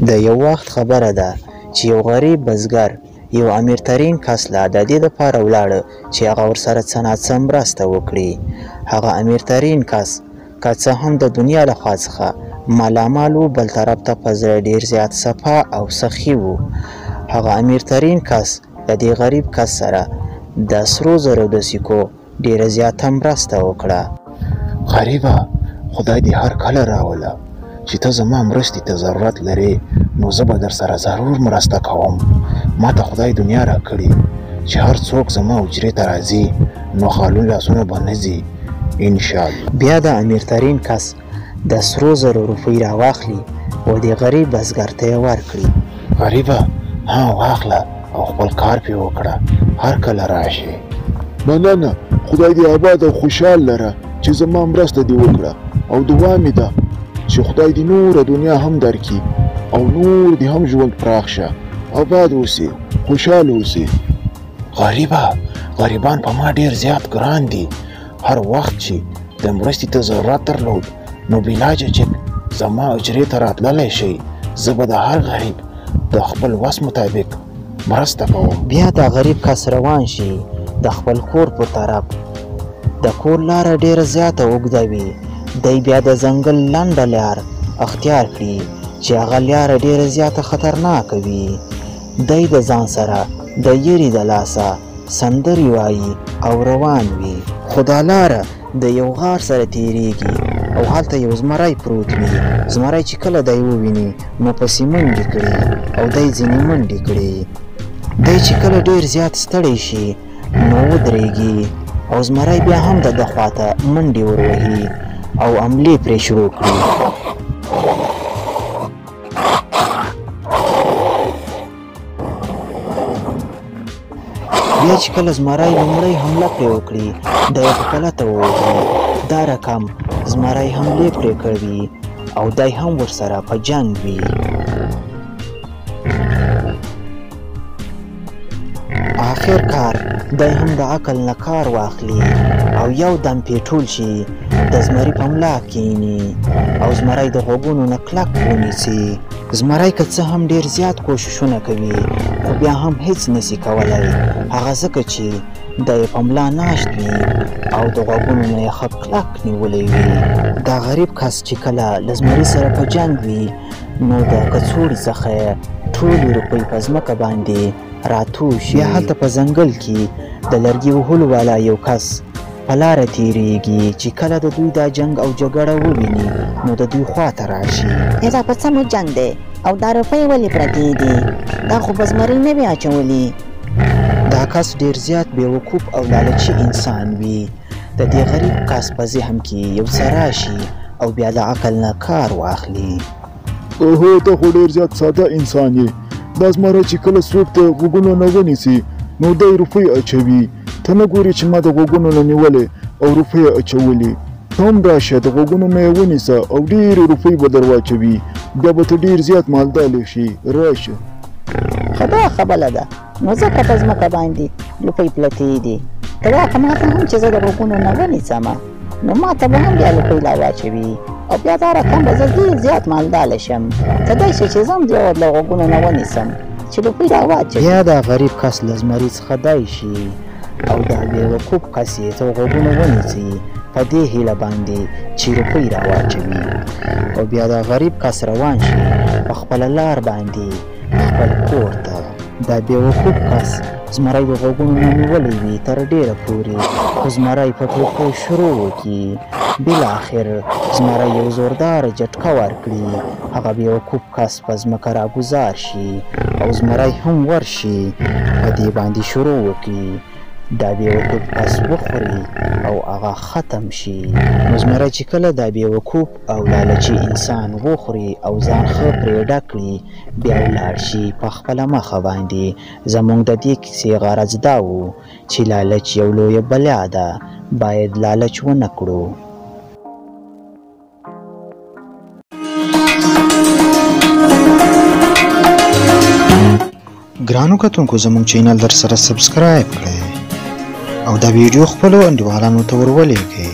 د یو وخت خبره ده چې یو غریب بزګر یو امیر ترین کس له د دې دپاره ولاړه چې هغه ورسره څه ناڅه مرسته وکړي. هغه امیر ترین کس که څه هم د دنیا له خوا څخه مالامال و، بل طرف ته په زړه ډېر زیات صفا او سخي و. هغه امیر ترین کس د دې غریب کس سره د سرو زرو د سکو ډېره زیاته مرسته وکړه. غریبه، خدای دې هر کله راوله چې ته زما مرستې ته ضرورت لرې، نو زه به در سره ضرور مرسته کوم. ما ته خدای دنیا راکړي چې هر څوک زما حجرې ته راځي نو خالي لاسونه به نه ځي انشاءالله. بیا د امیر ترین کس د سرو زرو روپۍ راواخلي او دې غریب بزګر ته یې ورکړي. غریبه، ها واخله او خپل کار پې وکړه، هر کله راشې. مننه، خدای دې آباد او خوشحال لره چې زما مرسته دې وکړه، او دعا مې ده چې خدای دې نوره دنیا هم درکړي او نور دې هم ژوند پراخ شه. آباد اوسې، خوشحال اوسې. غریبه، غریبان په ما ډېر زیات ګران دي. هر وخت چې د مرستې ته ضرورت درلود نو بلاجه چې زما حجرې ته راتللی شئ، زه به د هر غریب د خپل وس مطابق مرسته کوم. بیا دا غریب کس روان شي د خپل کور پر طرف. د کور لاره ډېره زیاته اوږده وي. دی بیا د ځنګل لنډه لار اختیار کړي چې هغه لاره ډېره زیاته خطرناکه وي. دی د ځان سره د یرې د لاسه سندرې وایي او روان وي. خو دا لاره د یو غار سره تیریږي او هلته یو زمری پروت وي. زمری چې کله دی وویني نو پسې منډې کړي او دی ځینې منډې کړي. دی چې کله ډېر زیات ستړی شي نو ودرېږي او زمری بیا هم د ده خواته منډې وروهي او حملې پرې شروع کړي. بیا چې کله زمری لومړۍ حمله پرې وکړي، دی یې په پلته ووهي. دا رقم زمری حملې پرې کوي او دی هم ورسره په جنګ وي. آخر کار دی هم د عقل نه کار واخلي او یو دم پې ټول شي، د زمري په ملا کیني او زمری د غوږونو نه کلک ونیسي. زمری که څه هم ډېر زیات کوششونه کوي خو بیا هم هیڅ نسي کولی، هغه ځکه چې دی په ملا ناشت وي او د غوږونو نه یې ښه کلک نیولی وي. دا غریب کس چې کله له زمري سره په جنګ وي نو د کڅوړې څخه یې ټولې روپۍ په ځمکه باندې راتو شي. بیا هلته په ځنګل کې د لرګي وهلو والا یو کس په لاره تیریږي چې کله د دوی دا جنګ او جګړه وویني نو د دوی خواته راشي. دا په څه مو جنګ دی او دا روپۍ ولې پرتې دي؟ دا خو به زمري نه وي اچولي. دا کس ډېر زیات بېوقوف او لالچي انسان وي. د دې غریب کس په ذهن کې یو څه راشي او بیا د عقل نه کار واخلي. اوهو، ته خو ډېر زیات ساده انسان یې. دا زمری چې کله څوک د غوږونو نه ونیسي نو دی روپۍ اچوي. ته نه ګورې چې ما د غوږونو نه نیولې او روپۍ یې اچولي؟ ته هم راشه د غوږونو نه یې ونیسه او ډېرې روپۍ به در واچوي، بیا به ته ډېر زیات مالدار شي. راشه. ښه دا خبره ده، نو ځکه په ځمکه باندې روپۍ پلتې دي. ته واخه ما ته هم چې زه د غوږونو نه ونیسم نو ما ته به هم بیا روپۍ لا واچوي او بیا دا رقم به زه ډېر زیات مالدار شم. کیدای شي چې زه هم یو له غوږونو نه ونیسم چې روپۍ را واچوي. بیا دا غریب کس له زمري څخه دی شي او دا بېوقوف کس یې تر غوږونو ونیسي په دې هیله باندې چې روپۍ را واچوي. او بیا دا غریب کس روان شي په خپله لار باندې خپل کور ته. دا بېوقوف کس زمری د غوږونو نه نیولی وي تر ډېره پورې، خو زمری په ټوپو شروع وکړي. بالاخر زمری یو زورداره جټکه ورکړي، هغه بېوقوف کس په ځمکه راګوزار شي او زمری هم ورشي په دې باندې شروع وکړي. دا بېوقوف کس وخوري او هغه ختم شي. نو زمری چې کله دا بېوقوف او لالچي انسان وخوري او ځان ښه پرې ډک کړي، بیا ولاړ شي په خپله مخه باندې. زموږ د دې کیسې غرض دا و چې لالچ یو لویه بلا ده، باید لالچ ونه کړو. ګرانو کتونکو، زموږ چینل در سره سبسکرایب کړئ او دا ویډیو خپلو انډیوالانو ته ور ولیږئ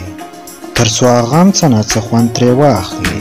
تر څو هغه هم څه ناڅه خوند ترې واخلي.